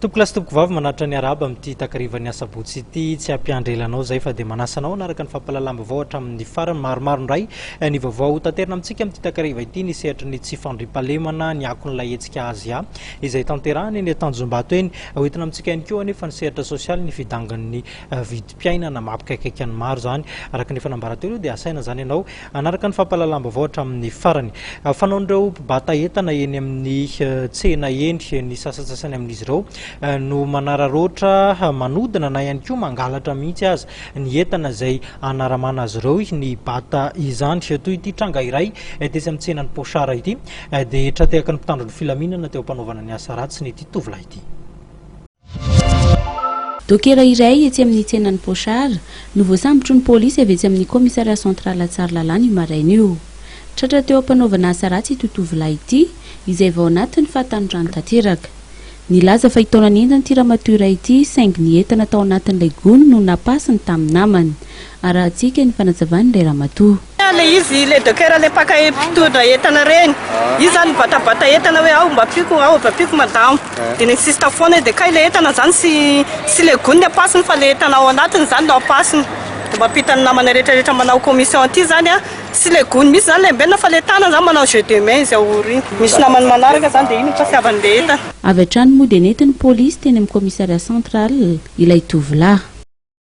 Tompokolahy sy tompokovavy manatitra ny arahaba amin'ity takarivan'ny asabotsy ity. Tsy hampiandry ela anao izay fa dia manasa anao hanaraka ny fampahalalam-baovao hatramin'ny farany. Maromaro indray ny vaovao hotaterina amintsika amin'ity takariva ity, ny sehatry ny tsy fandriampahalemana, ny akon'ilay hetsika Azia izay tanterahana eny Tanjombato eny. Hoentina amintsika ihany koa anefa ny sehatra sosialy, ny fidangan'ny vidim-piainana mampikaikaika ny maro izany. Araka ny efa nambara teo aloha dia asaina izany ianao Hanaraka ny fampahalalam-baovao hatramin'ny farany. Fanaon'ireo mpibata entana eny amin'ny tsena eny, ny sasantsasany amin'izy ireo no manararaotra manodina na ihany koa mangalatra mihitsy aza ny entana izay anaramana azy ireo ny bata izany. Toy ity tranga iray tetsy amin'ny tsenan'i Pochard ity dia tra-tehaky ny mpitandro ny filaminana teo am-panaovana ny asa ratsiny ity tovolahy ity. Dokera iray etsy amin'ny tsenan'i Pochard no voasambotry ny polisy avy etsy amin'ny Commissariat Central Tsaralalàna io maraina io. Tratra teo am-panaovana asa ratsy ity tovolahy ity, izay vao anatin'ny fahatanorany tanteraka. Nilaza fa hitaona ny entany ity ramatoa iray ity saingy ny entana tao anatin'ilay gony no napasiny tamin'ny namany. Arahantsika ny fanazavan'ilay ramatoa. Ilay izy ilay docker ilay mpaka mpitondra entana ireny, izy zany mibatabata entana hoe ao mba ampiako ao mba ampiako madama, dia ni-insiste foana izy dia kay ilay entana zany tsy tsy ilay gony no ampasiny fa ilay entana ao anatiny zany no ampasiny, dia mampita ny namana rehetra rehetra manao commission aty zany an, tsy ilay gony mihitsy zany ilay ambenana fa ilay tanana zany manao jeu de main izy ao aoriana, misy namany manaraka zany dia iny no mpasiavany ilay entana. Avy hatrany moa dia nentin'ny polisy teny amin'ny commissariat central ilay tovolahy.